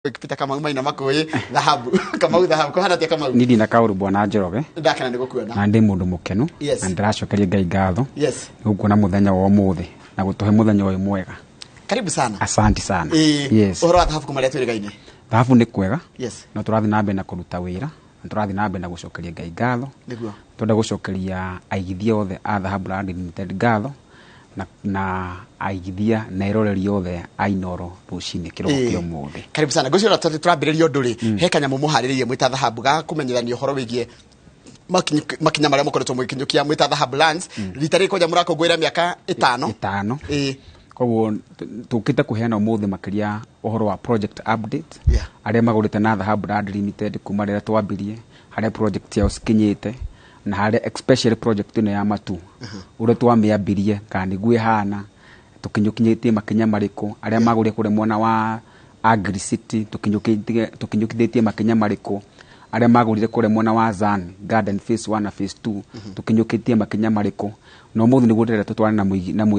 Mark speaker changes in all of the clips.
Speaker 1: Peter Kamau Maina Makũĩ Thahabu Kamau Thahabu kũhana atĩa Kamau?
Speaker 2: Niĩ ndina kaũru bwana Njoroge.
Speaker 1: Ndakena nĩ gũkuona.
Speaker 2: Na ndĩ mũndũ mũkenu.
Speaker 1: Yes.
Speaker 2: Na ndĩracokeria Ngai ngatho
Speaker 1: Yes.
Speaker 2: nĩ gũkuona mũthenya wa ũmũthĩ na gũtũhe mũthenya ũyũ mwega.
Speaker 1: Karibu sana.
Speaker 2: Asanti sana.
Speaker 1: Ĩĩ.
Speaker 2: Yes.
Speaker 1: Ũhoro wa Thahabu kuma rĩa twĩrĩgaine?
Speaker 2: Thahabu nĩ kwega.
Speaker 1: Yes.
Speaker 2: No tũrathiĩ na mbere na kũruta wĩra na tũrathiĩ na mbere na gũcokeria Ngai ngatho.
Speaker 1: Nĩguo.
Speaker 2: Twenda gũcokeria aigithia othe a Thahabu Land Limited ngatho na aigithia na eroreri othe a Inooro rũcinĩ kĩroko kĩa ũmũthĩ.
Speaker 1: Karibu sana. Ngwĩciria tondũ tũrambĩrĩria ũndũ rĩ, he kanyamũ mũharĩrĩirie mwĩ ta Thahabu ga kũmenyithania ũhoro wĩgiĩ makinya marĩa mũkoretwo mũgĩkinyũkia mwĩ ta Thahabu Lands. Rita rĩrĩ kwanja mũrakũngũĩra mĩaka 5.
Speaker 2: 5.
Speaker 1: Ĩĩ.
Speaker 2: Koguo tũkĩte kũheana ũmũthĩ makĩria ũhoro wa project update.
Speaker 1: Yeah.
Speaker 2: Arĩa magũrĩte na Thahabu Land Limited kuma rĩrĩa twambirie, harĩa project ciao cikinyĩte na harĩa especially project ĩno ya Matu, ũrĩa twamĩambirie kana nĩguo ĩhana, tũkinyũkinyĩtie makinya marĩkũ, arĩa magũrire kũrĩa mwena wa Agri City tũkinyũkithĩtie makinya marĩkũ, arĩa magũrire kũrĩa mwena wa Zan Garden phase 1 na phase 2 tũkinyũkĩtie makinya marĩkũ. Na ũmũthĩ nĩguo ndĩrenda tũtwarane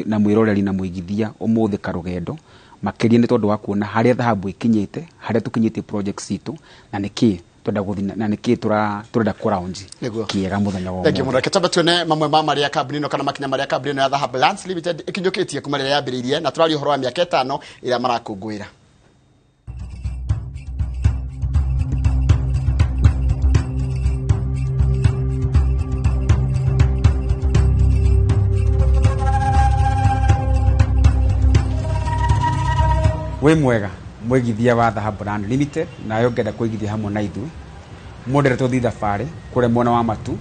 Speaker 2: na mwĩroreri na mũigithia ũmũthĩ karũgendo makĩria nĩ tondũ wa kuona harĩa Thahabu ĩkinyĩte, harĩa tũkinyĩtie project citũ na nĩkĩ twenda gũthiĩ na nĩkĩ tũrenda kũ launch
Speaker 1: Nĩguo.
Speaker 2: kĩega mũthenya wa
Speaker 1: Thank you
Speaker 2: ũmũthĩ.
Speaker 1: mũno. Reke twambe tuone mamwe ma marĩa kambuni ĩno kana makinya marĩa kambuni ĩno ya Thahabu Lands Limited ĩkinyũkĩtie kuma rĩrĩa yambĩrĩirie, na tũraria ũhoro wa mĩaka 5 ĩrĩa marakũngũĩra.
Speaker 2: Wĩ mwega mwĩgithia wa Thahabu Land Limited, nayo ngenda kũigithia hamwe na ithuĩ mũndere tũthiĩ thabarĩ kũrĩa mwena wa Matu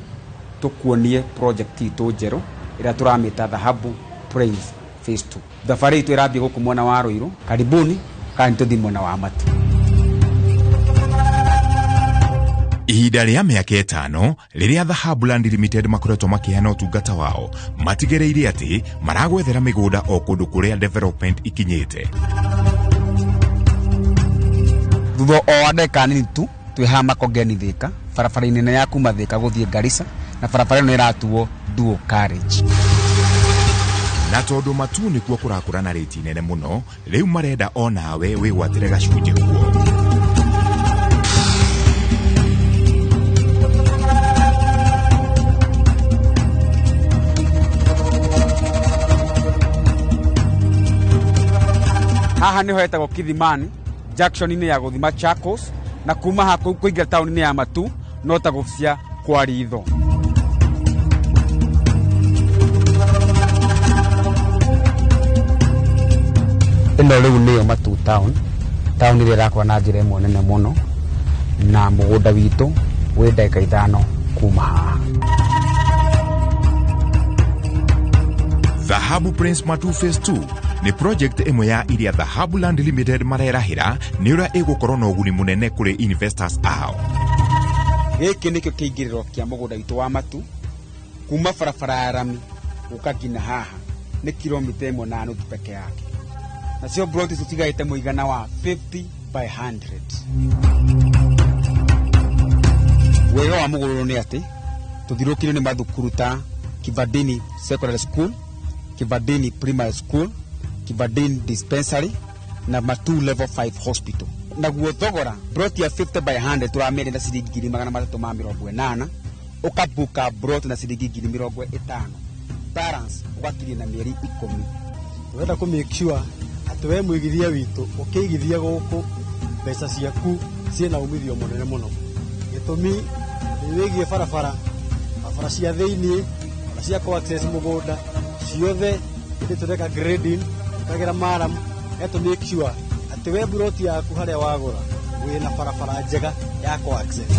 Speaker 2: tũkuonie project itũ njerũ ĩrĩa tũramĩta Thahabu Plains Phase 2. Thabarĩ itũ ĩrambia gũkũ mwena wa Ruiru. Karibuni kana tũthiĩ mwena wa Matu.
Speaker 3: Ihinda rĩa mĩaka 5 rĩrĩa Thahabu Land Limited makoretwo makĩheana ũtungata wao, matigĩrĩire atĩ maragwethera mĩgũnda o kũndũ kũrĩa development ikinyĩte.
Speaker 2: Thutha o wa ndagĩka nini tu twĩ haha Makongeni Thika, barabara-inĩ nene ya kuma Thika gũthiĩ Garissa, na barabara ĩno ĩratuo Dual Carriage.
Speaker 3: Na tondũ Matu nĩkuo kũrakũra na rĩti nene mũno, rĩu marenda o nawe wĩgwatĩre gacunjĩ kuo.
Speaker 2: Haha nĩho hetagwo Kithimani, junction-inĩ ya gũthiĩ Machakos, na kuma haha kũingĩra taũni-inĩ ya Matu no ta gũcia kwa ritho. Ĩno rĩu nĩyo Matu town, town ĩrĩa ĩrakũra na njĩra ĩmwe nene mũno, na mũgũnda witũ wĩ ndagĩka 5 kuma haha.
Speaker 3: Thahabu Prince Matu Phase 2 nĩ project ĩmwe ya iria Thahabu Land Limited marerahĩra nĩ ũrĩa ĩgũkorwo na ũguni mũnene kũrĩ investors ao.
Speaker 2: Gĩkĩ nĩkĩo kĩingĩrĩro kĩa mũgũnda witũ wa Matu kuma barabara ya rami gũka nginya haha nĩ kilomita 1.5 peke yake, nacio plot icio cigaĩte mũigana wa 50 by 100. Wega wa mũgũrũ nĩ atĩ tũthiũrũrũkĩirio nĩ mathukuru ta Kivandini Secondary School, Kivandini Primary School, Kivandini Dispensary na Matu Level 5 Hospital. Naguo thogora plot ya 50 by 100 tũramĩendia na ciringi ngiri magana matatũ ma mĩrongo ĩnana, ũkabuka plot na ciringi ngiri mĩrongo ĩtano, balance ũgakiria na mĩeri 10.
Speaker 4: Tũrenda kũ make sure atĩ we mũigithia witũ ũkĩigithia gũkũ mbeca ciaku ciĩna umithio mũnene mũno. Gĩtũmi nĩ wĩgiĩ barabara, barabara cia thĩiniĩ ona cia kũ access mũgũnda ciothe, ĩndĩ tũreka grading, tũkagĩra maram, ya tũ make sure atĩ we plot yaku harĩa wagũra wĩna barabara njega ya kũ access.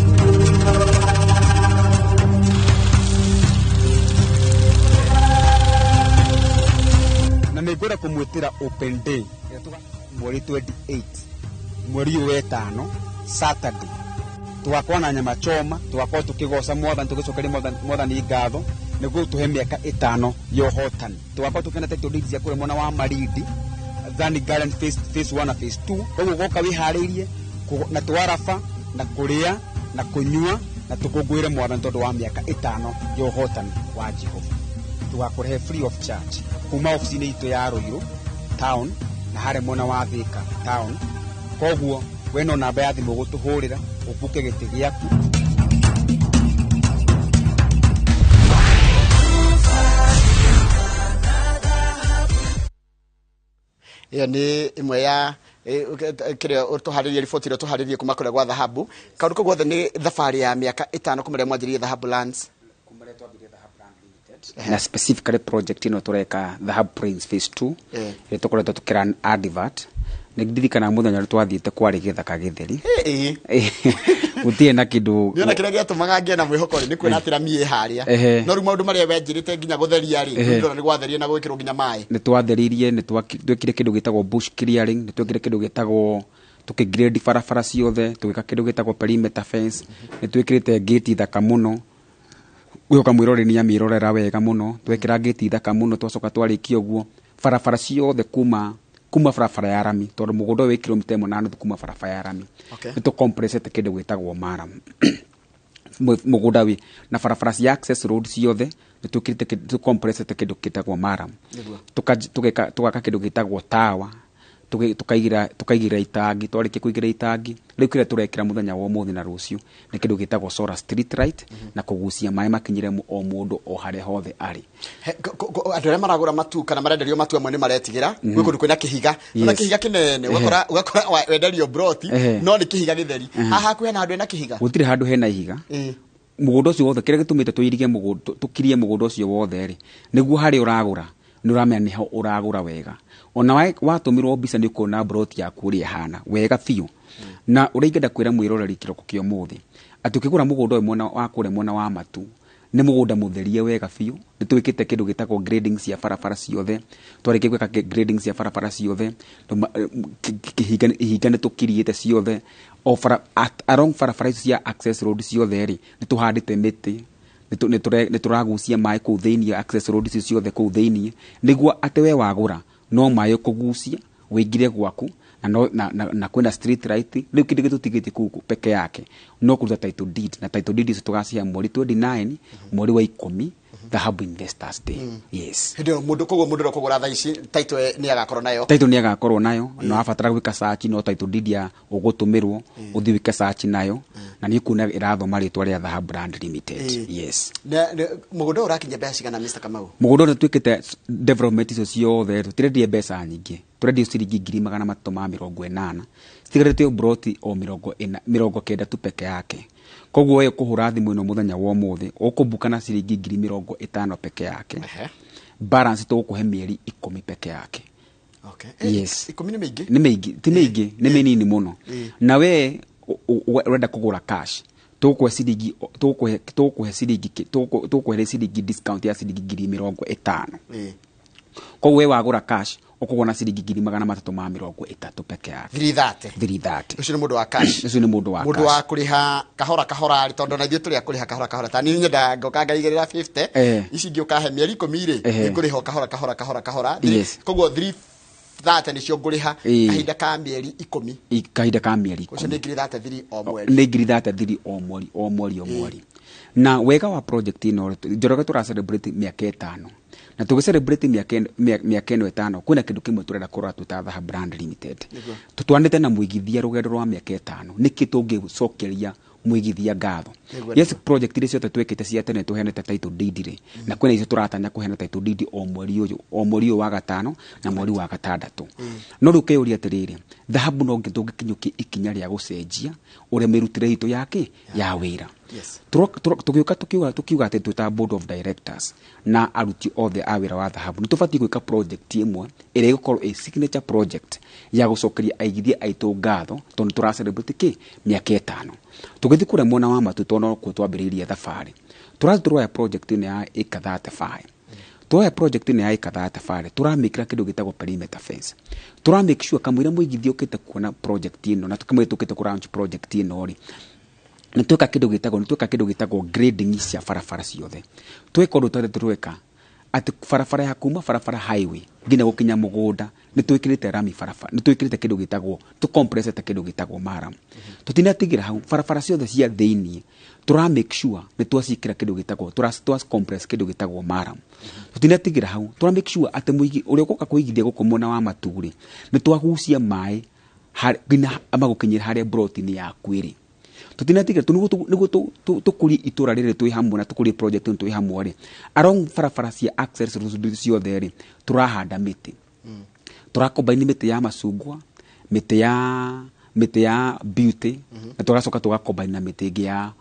Speaker 2: Na nĩ ngwenda kũmwĩtĩra open day mweri 28 mweri ũyũ wetano Saturday. Tũgakorwo na nyama choma, tũgakorwo tũkĩgoca Mwathani, tũgĩcokeria Mwathani ngatho nĩguo tũhe mĩaka 5 ya ũhotani. Tũgakorwo tũkĩona title deeds cia kũrĩa mwena wa Malindi, Thani Garden phase 1 na phase 2. Koguo goka wĩharĩirie na twaraba na kũrĩa na kũnyua na tũkũngũĩre Mwathani tondũ wa mĩaka 5 ya ũhotani wa Jehova. Tũgakũrehe free of charge kuma ofici-inĩ itũ ya Ruiru town na harĩa mwena wa Thika town. Koguo We no namba ya thimũ gũtũhũrĩra ũbuke gĩtĩ gĩaku.
Speaker 1: Ĩyo nĩ ĩmwe ya kĩrĩa tũharĩrie, riboti ĩrĩa tũharĩrie kuma kũrĩa gwa Dhahabu. Kaũndũ kau gothe nĩ thabarĩ ya mĩaka 5 kuma rĩrĩa mwanjĩrĩirie Dhahabu Lands.
Speaker 2: Na specifically project ĩno tũreka, Dhahab Prince Phase 2, ĩrĩa tũkoretwo tũkĩrun advert, nĩ ndirikanaga mũthenya ũrĩa twathiĩte kwarĩ gĩthaka gĩtheri, gũtirĩ na kĩndũ.
Speaker 1: Nĩona kĩrĩa gĩatũmaga ngĩe na mwĩhoko rĩ, nĩ kuona atĩ rami ĩ harĩa. No rĩu maũndũ marĩa wenjĩrĩte nginya gũtheria rĩ, rĩu ndĩrona nĩ gwatheria na gwĩkĩrwo nginya maĩ.
Speaker 2: Nĩ twatheririe, nĩ twekire kĩndũ gĩtagwo bush clearing, nĩ twekire kĩndũ gĩtagwo tũkĩgrade barabara ciothe, tũgĩka kĩndũ gĩtagwo perimeter fence, nĩ twĩkĩrĩte gate thaka mũno. Gwĩoka mwĩroreri nĩ amĩrorera wega mũno. Twekĩra gate thaka mũno, twacoka twarĩkia ũguo barabara ciothe kuma barabara ya rami, tondũ mũgũnda ũyũ wĩ kilomita 1.5 kuma barabara ya rami. Nĩ tũcompressete kĩndũ gĩtagwo murram. Mũgũnda wĩ na barabara cia access road ciothe, nĩ twĩkĩrĩte tũcompressete kĩndũ gĩtagwo murram. Tũgaka kĩndũ gĩtagwo tawa, tukaigĩrĩra itangi. Twarĩkia kũigĩrĩra itangi, rĩu kĩrĩa tũrekĩra mũthenya wa ũmũthĩ na rũciũ nĩ kĩndũ gĩtagwo solar street light na kũgucia maĩ makinyĩre o mũndũ o harĩa hothe arĩ.
Speaker 1: Andũ arĩa maragũra matu kana marenderio matu amwe nĩ maretigĩra gwĩ kũndũ kwĩna kĩhiga na kĩhiga kĩnene, ũgakora wenderio broti no nĩ kĩhiga gĩtheri. Haha hakuhĩ na handũ hena kĩhiga?
Speaker 2: Gũtirĩ handũ hena ihiga. Mũgũnda ũcio wothe, kĩrĩa gĩtũmĩte tũirige mũgũnda, tũkirie mũgũnda ũcio wothe rĩ, nĩguo harĩa ũragũra nĩ ũramenya nĩho ũragũra wega. Ona watũmĩrwo mbica nĩ ũkuona broti yaku ũrĩa ĩhana wega biũ. Na ũrĩa ingĩenda kwĩra mwĩroreri kĩroko kĩa ũmũthĩ, atĩ ũkĩgũra mũgũnda ũyũ mwena wa kũrĩa mwena wa Matu, nĩ mũgũnda mũtherie wega biũ. Nĩ twĩkĩte kĩndũ gĩtagwo grading cia barabara ciothe. Twarĩkia gwĩka grading cia barabara ciothe, ihinga nĩ tũkiriĩte ciothe o bara, along barabara icio cia access road ciothe rĩ, nĩ tũhandĩte mĩtĩ, nĩ tũragucia maĩ kũu thĩiniĩ, access road icio ciothe kũu thĩiniĩ, nĩguo atĩ we wagũra no maĩ ũkũgucia wĩingire gwaku na, no, na, na, na kwĩna street light. Rĩu kĩndũ gĩtũtigĩtie kũu peke yake no kũruta title deed, na title deed icio tũgacihe mweri 29 mweri wa 10, Dhahabu Investors Day. Yes.
Speaker 1: Hĩndĩ ĩyo mũndũ, koguo mũndũ ũrĩa ũkũgũra thaa ici, title nĩ agakorwo nayo?
Speaker 2: Title nĩ agakorwo nayo. Na wabatara gwĩka search, no title deed ya ũgũtũmĩrwo ũthiĩ wĩke search nayo, na nĩ ũkuona ĩrathoma rĩtwa rĩa Dhahabu Land Limited. Yes.
Speaker 1: Na mũgũnda ũyũ ũrakinyia mbeca cigana, Mr. Kamau?
Speaker 2: Mũgũnda ũrĩa twĩkĩte development icio ciothe, tũtirendie mbeca nyingĩ, tũrendio ciringi 380,000, citigarĩte broti o 40, 90 tu peke yake. Koguo we ũkũhũra thimũ ĩno mũthenya wa ũmũthĩ, ũkũbuka na ciringi 50,000 peke yake. Balance tũgũkũhe mĩeri 10 peke yake. Yes.
Speaker 1: 10 nĩ mĩingĩ.
Speaker 2: Nĩ mĩingĩ? Ti mĩingĩ, nĩ mĩnini mũno. Na we ũrenda kũgũra cash, tũgũkũhe ciringi discount ya ciringi 50,000. Koguo we wagũra cash, ũkũgũra na ciringi 330,000 peke yake.
Speaker 1: 330.
Speaker 2: 330.
Speaker 1: Ũcio nĩ mũndũ wa cash.
Speaker 2: Ũcio nĩ mũndũ wa
Speaker 1: Mũndũ
Speaker 2: cash.
Speaker 1: wa kũrĩha kahora kahora rĩ, tondũ ona ithuĩ tũrĩ a kũrĩha kahora kahora, ta niĩ nyendaga ngoka ngaigĩrĩra 50, ici ingĩ ũkahe mĩeri 10 rĩ, nĩngũrĩha o kahora kahora kahora kahora. Koguo 330 nĩcio ngũrĩha kahinda ka mĩeri 10.
Speaker 2: Kahinda ka mĩeri
Speaker 1: Ũcio
Speaker 2: 10.
Speaker 1: Nĩ 33,000 o mweri.
Speaker 2: Nĩ 33,000 o mweri, o mweri, o mweri. Na wega wa project ĩno rĩ, Njoroge, tũra celebrate mĩaka 5, na tũgĩ celebrate mĩaka ĩno 5, kwĩna kĩndũ kĩmwe tũrenda kũrora twĩ ta Dhahabu Land Limited. Tũtwanĩte na mũigithia rũgendo rwa mĩaka 5, nĩkĩ tũngĩcokeria mũigithia ngatho? Yes, project iria ciothe twĩkĩte cia tene tũheanĩte title deed rĩ, na kwĩna icio tũratanya kũheana title deed o mweri ũyũ, o mweri ũyũ wa gatano na mweri wa gatandatũ. No rĩu ũkeyũria atĩrĩrĩ, Dhahabu no nginya tũngĩkinyũkia ikinya rĩa gũcenjia ũrĩa mĩrutĩre itũ ya ya wĩra. Tũgĩũka tũkiuga atĩ twĩ ta board of directors na aruti othe a wĩra wa Dhahabu, nĩ tũbatiĩ gwĩka project ĩmwe ĩrĩa ĩgũkorwo ĩ signature project ya gũcokeria aigithia aitũ ngatho, tondũ nĩ tũra celebrate kĩ mĩaka 5. Tũgĩthiĩ kũrĩa mwena wa Matu, tondũ nokuo twambĩrĩirie thabarĩ, tũrathiĩ tũroya project ĩno ya ĩka 35. Tuoya project ĩno ya ĩka 35, tũramĩkĩra kĩndũ gĩtagwo perimeter fence. Tũra make sure kamũira mũigithia ũkĩte kuona project ĩno na kamũira tũkĩte kũ launch project ĩno rĩ, nĩ tweka kĩndũ gĩtagwo grading cia barabara ciothe. Tweka ũndũ tũtarĩ tũreka, atĩ barabara ya kuma barabara highway nginya gũkinya mũgũnda nĩ twĩkĩrĩte rami barabara, nĩ twĩkĩrĩte kĩndũ gĩtagwo tũcompressete kĩndũ gĩtagwo murram. Tũtinatigĩra hau, barabara ciothe cia thĩiniĩ tũra make sure nĩ twaciĩkĩra kĩndũ gĩtagwo tũra compress kĩndũ gĩtagwo murram. Tũtinatigĩra hau, tũra make sure atĩ mũigi ũrĩa ũgũka kũigithia gũkũ mwena wa Maturĩ, nĩ twagucia maĩ. nginya magũkinyĩra harĩa broti-inĩ yaku ĩrĩ. Tũtinatiga nĩguo tũkũrie itũra rĩrĩ twĩ hamwe na tũkũrie project ĩno twĩ hamwe rĩ, along barabara cia access roads ciothe rĩ, tũrahanda mĩtĩ, tũrakombaini mĩtĩ ya macungwa, mĩtĩ ya beauty, na tũgacoka tũgakombaini na mĩtĩ ĩngĩ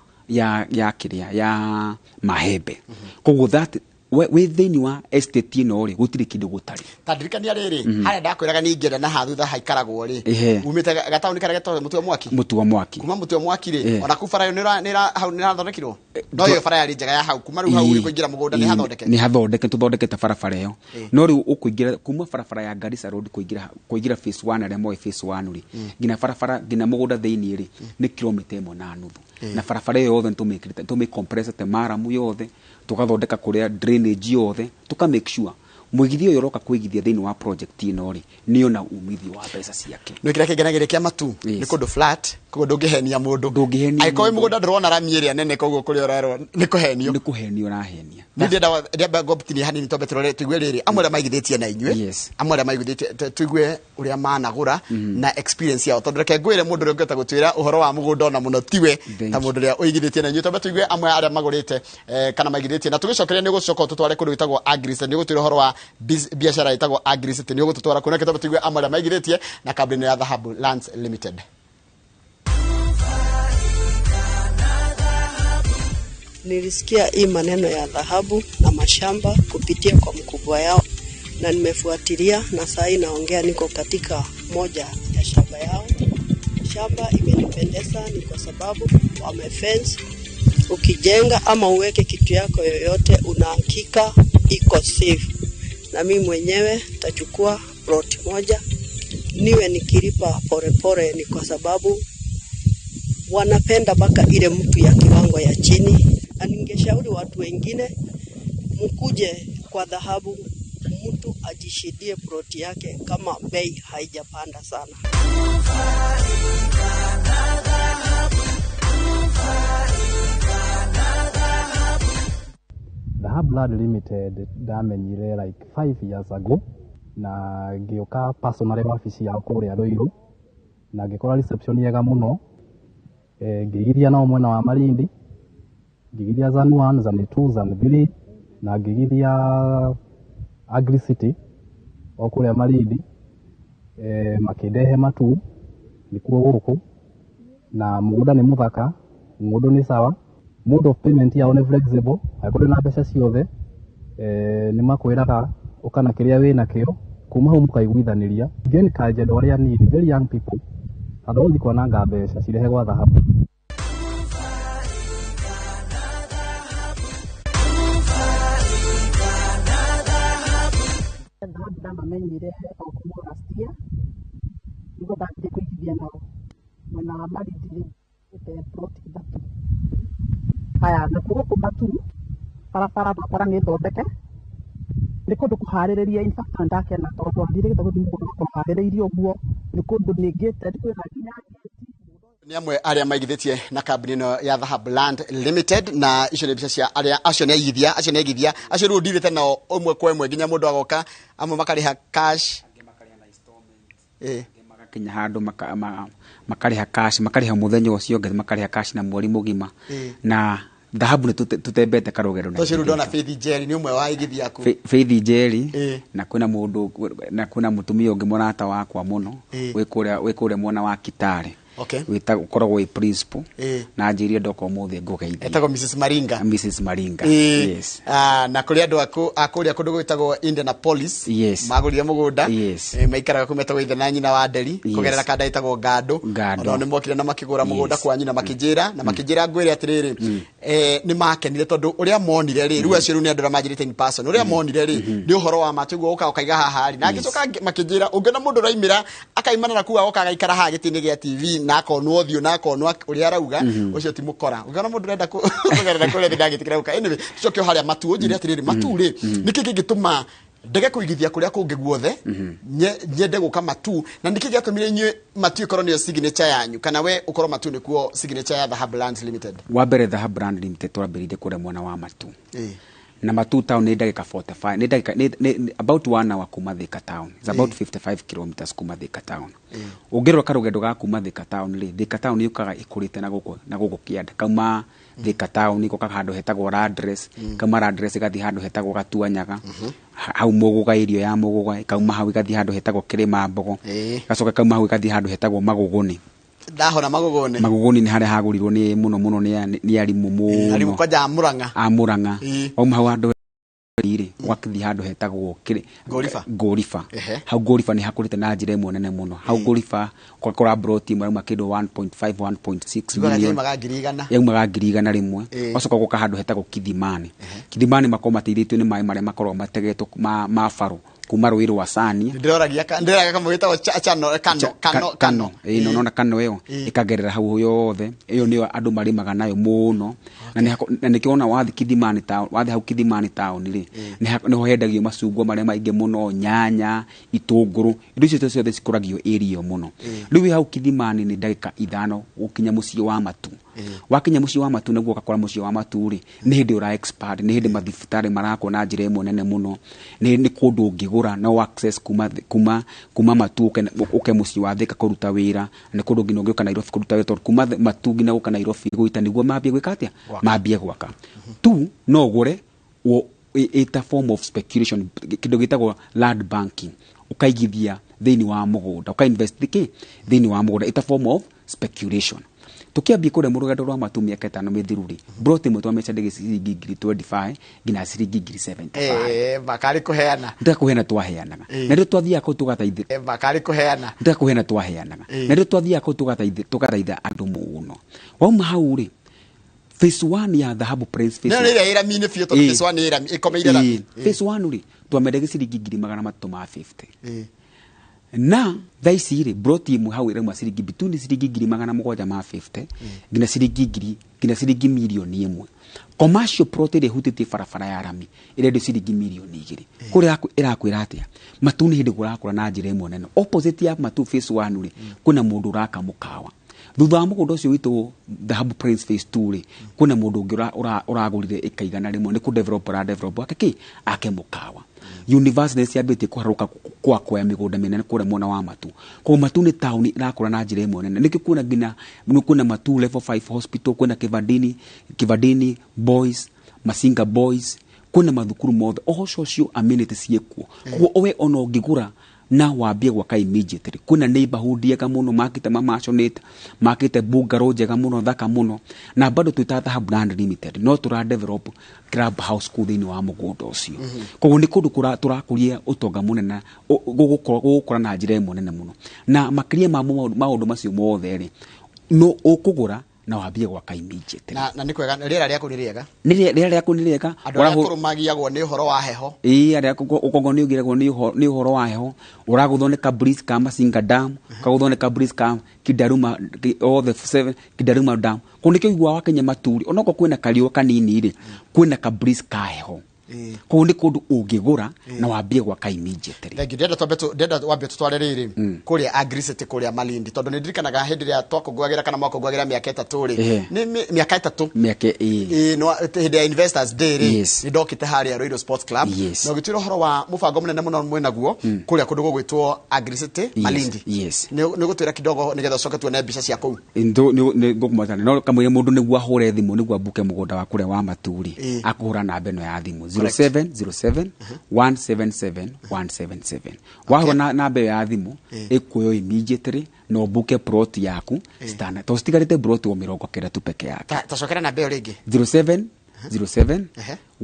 Speaker 2: ya kĩrĩa ya mahembe. Koguo that wĩ thĩinĩ wa estate ĩno rĩ, gũtirĩ kĩndũ gũtarĩ.
Speaker 1: Ta ndirikania rĩrĩ, harĩa ndakwĩraga nĩ ingĩenda na ha thutha haikaragwo rĩ, umĩte gataũni karĩa getagwo Mũtwe Mwaki.
Speaker 2: Mũtu wa Mwaki.
Speaker 1: Kuma Mũtwe Mwaki rĩ, ona kuu bara ĩyo hau nĩrathondekirwo, no ĩyo bara yarĩ njega ya hau kuma rĩu hau rĩ kũingĩra mũgũnda nĩ hathondeke?
Speaker 2: Nĩ hathondeke, tũthondekete barabara ĩyo, no rĩu ũkũingĩra kuma barabara ya Garissa Road kũingĩra phase 1, arĩa moĩ phase 1 rĩ, nginya barabara nginya mũgũnda thĩinĩ rĩ, nĩ kilomita 1.5, na barabara ĩyo yothe nĩtũmĩkĩrĩte, tũmĩcompressete maramu yothe, tũgathondeka kũrĩa drainage yothe, tũka make sure mũigithia ũyũ ũroka kũigithia thĩinĩ wa project ĩno rĩ, nĩona umithio wa mbeca ciake.
Speaker 1: Nĩ kĩrĩa kĩngenagĩria kĩa Matu nĩ kũndũ flat, koguo ndũngĩhenia mũndũ.
Speaker 2: Ndũngĩhenia
Speaker 1: Angĩkorwo wĩ
Speaker 2: mũndũ.
Speaker 1: mũgũnda ndũrona rami ĩrĩa nene, koguo kũrĩa ũrerwo nĩ kũhenio.
Speaker 2: Nĩ kũhenio ũrahenia.
Speaker 1: Niĩ ndĩrenda ndĩamba ngũtinie hanini, twambe tũrore tũigue rĩrĩ amwe arĩa maigithĩtie na inyuĩ, amwe arĩa maigithĩtie, tũigue ũrĩa managũra na experience yao, tondũ reke ngwĩre, mũndũ ũrĩa ũngĩhota gũtwĩra ũhoro wa mũgũnda ona mũno tiwe
Speaker 2: Thank
Speaker 1: ta
Speaker 2: you.
Speaker 1: mũndũ ũrĩa ũigithĩtie na inyuĩ. Twambe tũigue amwe arĩa magũrĩte kana maigithĩtie, na tũgĩcokeria nĩ ũgũcoka ũtũtware kũndũ gwĩtagwo Agricity, nĩ ũgũtwĩra ũhoro wa biacara ĩtagwo Agricity, nĩ ũgũtũtwara kũu. Nake twambe tũigue amwe arĩa maigithĩtie na kambuni ya Dhahabu Lands Limited.
Speaker 5: Nilisikia hii maneno ya dhahabu na mashamba kupitia kwa mkubwa yao na nimefuatilia, na saa hii naongea niko katika moja ya shamba yao. Shamba imenipendeza ni kwa sababu wamefence. Ukijenga ama uweke kitu yako yoyote, una hakika iko safe. Na mimi mwenyewe tachukua plot moja niwe nikilipa polepole, ni kwa sababu wanapenda mpaka ile mtu ya kiwango ya chini, na ningeshauri watu wengine mkuje kwa dhahabu, mtu ajishidie ploti yake kama bei haijapanda sana.
Speaker 6: Dhahabu Land Limited ndamenyire like 5 years ago, na ngĩũka personally wabici yao kũrĩa Ruiru na ngĩkora reception yega mũno. Ngĩigithia nao mwena wa Malindi, ngĩigithia Zone 1, Zone 2, Zone 3, na ngĩigithia Agri City o kũrĩa Malindi. Makĩndehe Matu nĩkuo gũkũ, na mũgũnda nĩ mũthaka, mũndũ nĩ sawa, mode of payment yao nĩ flexible, angĩkorwo ndũrĩ na mbeca ciothe, nĩ makwĩraga ũka na kĩrĩa wĩ nakĩo, kuma hau mũkaiguithanĩria. Ingĩ encourage andũ arĩa anini, very young people, handũ ha gũthiĩ kwananga mbeca, cirehe gwa Dhahabu.
Speaker 7: Dhahabu ndamamenyire o kuma last year, nĩguo ndambire kũigithia nao mwena wa Malindi rĩ, njigĩte plot ithatũ. Haya, nakuo gũkũ Matu barabara ndakora nĩ thondeke, nĩ kũndũ kũharĩrĩrie. In fact ndakena tondũ ndirĩgĩte gũthiĩ mũgũnda ũgakorwo harĩrĩirie ũguo, nĩ kũndũ nĩngĩte kwĩna nginya gate.
Speaker 1: Nĩ amwe arĩa maigithĩtie na kambuni ĩno ya Dhahab Land Limited, na icio nĩ mbica cia arĩa acio nĩ aigithia, acio nĩ aigithia acio rĩu ndirĩte nao ũmwe kwa ĩmwe, nginya mũndũ agoka, amwe makarĩha cash.
Speaker 2: Magakinya handũ makarĩha cash, makarĩha mũthenya ũcio ũngĩ, makarĩha cash na mweri mũgima. Na Dhahabu nĩ tũtembete karũgendo na
Speaker 1: Tocio rĩu ndona
Speaker 2: ihinda.
Speaker 1: Faith Njeri nĩ ũmwe wa aigithia aku.
Speaker 2: Faith Njeri. Na kwĩna mũndũ, na kwĩna mũtumia ũngĩ mũrata wakwa mũno wĩ kũrĩa mwena wa Kitale, ũkoragwo wĩ principal, na njĩrire ndoka ũmũthĩ ngũgeithie.
Speaker 1: Etagwo Mrs Maringa.
Speaker 2: Mrs Maringa. Yes.
Speaker 1: Ah, na kũrĩ andũ a kũrĩa kũndũ gwĩtagwo Indianapolis magũrire mũgũnda. Maikaraga kũu, metagwo ithe na nyina wa Nderi, kũgerera kanda ĩtagwo Ngandũ.
Speaker 2: Ngandũ.
Speaker 1: Onao nĩ mokire na makĩgũra mũgũnda kwanyu na makĩnjĩra ngwĩre atĩrĩrĩ, nĩ makenire tondũ ũrĩa monire rĩ, rĩu acio rĩu nĩ andũ arĩa manjĩrĩte in person, ũrĩa monire rĩ nĩ ũhoro wa ma tiguo ũka ũkaiga haha rĩ, na ngĩcoka makĩnjĩra ũngĩona mũndũ ũraimĩra akaimana na kuu agoka agaikara haha gĩtĩ-inĩ gĩa TV na akonwo ũthiũ na akonwo ũrĩa arauga, ũcio ti mũkora. Ũngĩona mũndũ ũrenda kũgerera kũrĩa thĩ ndagĩtĩkĩra gũka. Anyway, tucoke o harĩa Matu, ũnjĩre atĩrĩrĩ, Matu rĩ, nĩkĩ kĩngĩtũma ndege kũigithia kũrĩa kũngĩ guothe, nyende gũka Matu, na nĩkĩ gĩatũmire inyuĩ Matu ĩkorwo nĩyo signature yanyu, kana we ũkorwo Matu nĩkuo signature ya Dhahab Lands Limited?
Speaker 2: Wa mbere, Dhahab Land Limited twambĩrĩirie kũrĩa mwena wa Matu. Na Matuu town nĩ ndagĩka 45, nĩ ndagĩka nĩ about 1 hour kuma Thika town. It's about 55 kilometers kuma Thika town. Ũngĩrora karũgendo ga kuma Thika town rĩ, Thika town yũkaga ĩkũrĩte na gũkũ, na gũkũ kĩanda. Kauma Thika town ĩgoka handũ hetagwo Landress, kauma Landress ĩgathiĩ handũ hetagwo Gatuanyaga, hau Mũgũga, irio ya Mũgũga, ĩkauma hau ĩgathiĩ handũ hetagwo Kĩrĩma Mbogo, gacoka kauma hau ĩgathiĩ handũ hetagwo Magũgũni.
Speaker 1: Ndahona Magũgũni.
Speaker 2: Magũgũni nĩ harĩa hagũrirwo nĩ mũno mũno nĩ arimũ mũno.
Speaker 1: Arimũ kwanja a Murang'a.
Speaker 2: A Murang'a. Wauma hau handũ rĩ, ũgakĩthiĩ handũ hetagwo
Speaker 1: Ngoriba.
Speaker 2: Ngoriba. Hau Ngoriba nĩ hakũrĩte na njĩra ĩmwe nene mũno. Hau Ngoriba ũgakora broti ĩmwe yauma kĩndũ 1.5, 1.6
Speaker 1: Njugaga
Speaker 2: million.
Speaker 1: yaumaga 100,000.
Speaker 2: Yaumaga 100,000 rĩmwe. Ũgacoka ũgoka handũ hetagwo Kithimani. Kithimani makoragwo mateithĩtio nĩ maĩ marĩa makoragwo mategetwo ma barũ kuma rũĩ rwa Sania.
Speaker 1: Ndĩroragia ndĩroragia kamwe gĩtagwo chano, kano, kano,
Speaker 2: kano. Ĩĩ, no, nona kano ĩyo ĩkagerera hau yothe. Ĩyo nĩyo andũ marĩmaga nayo mũno. Na nĩkĩo wona wathiĩ Kithimani town, wathiĩ hau Kithimani town rĩ, nĩho hendagio macungwa marĩa maingĩ mũno, nyanya, itũngũrũ, indo icio ciothe cikũragio area ĩyo mũno. Rĩu wĩ hau Kithimani nĩ ndagĩka 5 gũkinya mũciĩ wa Matu. Wakinya mũciĩ wa Matu naguo ũgakora mũciĩ wa Matu rĩ, nĩ hĩndĩ ũra expand, nĩ hĩndĩ mathibitarĩ marakwo na njĩra ĩmwe nene mũno. Nĩ kũndũ ũngĩgũra no access kuma Matu ũke mũciĩ wa Thika kũruta wĩra, nĩ kũndũ nginya ũngĩũka Nairobi kũruta wĩra, tondũ kuma Matu nginya gũka Nairobi gũita nĩguo mambie gwĩka atĩa? Mambie gwaka. Tu no ũgũre ĩta form of speculation, kĩndũ gĩtagwo land banking, ũkaigithia thĩinĩ wa mũgũnda, ũka invest kĩ thĩinĩ wa mũgũnda, ĩta form of speculation. Tukiambia kũrĩa mũrũgendo rwa Matu mĩaka 5 mĩthiru rĩ, broti ĩmwe twamĩcenjagia ciringi ngiri 25 nginya ciringi ngiri 75.
Speaker 1: Makarĩ kũheana.
Speaker 2: Nĩ kũheana twaheanaga. Na rĩu twathiaga kũu tũgateithia.
Speaker 1: Makarĩ kũheana.
Speaker 2: Nĩ kũheana twaheanaga. Na rĩu twathiaga kũu tũgateithia andũ mũno. Wauma hau rĩ, phase 1 ya Dhahabu Prince phase
Speaker 1: Nĩ
Speaker 2: one.
Speaker 1: ĩrĩa ĩrami-inĩ biũ, tondũ phase 1 nĩ ĩrami, ĩkomeire rami.
Speaker 2: Phase 1 rĩ, twamendagia ciringi ngiri magana matatũ ma 50. Na thaa ici rĩ, broti ĩmwe hau ĩrauma ciringi between ciringi ngiri magana mũgwanja ma 50 nginya ciringi ngiri, nginya ciringi mirioni ĩmwe. Commercial plot ĩrĩa ĩhutĩtie barabara ya rami ĩrendio ciringi mirioni 2. Kũrĩa ĩrakwĩra atĩa? Matu nĩ hĩndĩ kũrakũra na njĩra ĩmwe nene. Opposite ya Matu phase 1 rĩ, kwĩna mũndũ ũraka mũkawa. Thutha wa mũgũnda ũcio witũ Dhahabu Prince phase 2 rĩ, kwĩna mũndũ ũngĩ ũragũrire ĩka igana rĩmwe, nĩ kũ develop ara develop ake kĩ? Ake mũkawa. University nĩ ciambĩtie kũharũka kwa kuoya mĩgũnda mĩnene kũrĩa mwena wa Matu. Koguo Matu nĩ taũni ĩrakũra na njĩra ĩmwe nene. Nĩkĩo kwĩna nginya, kwĩna Matu level 5 hospital, kwĩna Kivandini Boys, Masinga Boys, kwĩna mathukuru mothe. Oho ũcio amenity ciĩkuo. Koguo we ona ũngĩgũra na wambie gwaka immediately, kwĩna neighborhood njega mũno, makĩte ma mansionate, makĩte bungalow njega mũno, thaka mũno. Na bado twĩta Dhahabu Land Limited, no tũra develop club house kũu thĩinĩ wa mũgũnda ũcio. Koguo nĩ kũndũ tũrakũria ũtonga mũnene, gũgũkũra na njĩra ĩmwe nene mũno. Na makĩria ma maũndũ macio mothe rĩ, no ũkũgũra na wambie gwaka immediately.
Speaker 1: Na nĩ kwega, rĩera rĩaku nĩ rĩega?
Speaker 2: Nĩ rĩera rĩaku nĩ rĩega.
Speaker 1: Andũ arĩa akũrũ magiagwo nĩ ũhoro wa heho.
Speaker 2: Ĩĩ, arĩa ũkongo nĩ ũgiragwo nĩ ũhoro wa heho. Ũragũthwo nĩ ka breeze ka Masinga Dam, ũkagũthwo nĩ ka breeze ka Kindaruma, all the 7 Kindaruma Dam. Kũu nĩkĩo ũiguaga wakinya Maturi, onokorwo kwĩna kariũa kanini rĩ, kwĩna ka breeze ka heho. Kũu nĩ kũndũ ũngĩgũra na wambie gwaka immediately.
Speaker 1: Thank you. Ndĩrenda twambe tu-, ndĩrenda wambe tũtware rĩrĩ, kũrĩa Agricity, kũrĩa Malindi, tondũ nĩ ndirikanaga hĩndĩ ĩrĩa twakũngũagĩra kana mwakũngũagĩra mĩaka 3 rĩ. Nĩ mĩaka 3.
Speaker 2: Mĩaka, ĩĩ.
Speaker 1: Ĩĩ, no, hĩndĩ ya Investors Day rĩ,
Speaker 2: Yes.
Speaker 1: nĩ ndokĩte harĩa Ruiru Sports Club.
Speaker 2: Yes.
Speaker 1: Na ũgĩtwĩra ũhoro wa mũbango mũnene mũno mwĩnaguo, kũrĩa kũndũ gũgwĩtwo Agricity,
Speaker 2: Yes.
Speaker 1: Malindi.
Speaker 2: Yes.
Speaker 1: Nĩ ũgũtwĩra kidogo nĩgetha ũcoke tuone mbica cia kũu.
Speaker 2: Ndo, nĩ, nĩ ngũkũmwĩra, no kamũira mũndũ nĩguo ahũre thimũ, nĩguo ambuke mũgũnda wa kũrĩa wa Maturi, akũhũra namba ĩno ya thimũ, zero
Speaker 1: Correct.
Speaker 2: seven, zero seven, one seven seven, one seven seven. Wahũra namba ĩyo ya thimũ, ĩkuoywo immediately, na ũmbuke plot yaku, citana, tondũ citigarĩte plot o mĩrongo kenda tu peke yake.
Speaker 1: Ta cokera namba ĩyo rĩngĩ.
Speaker 2: Zero seven, zero seven,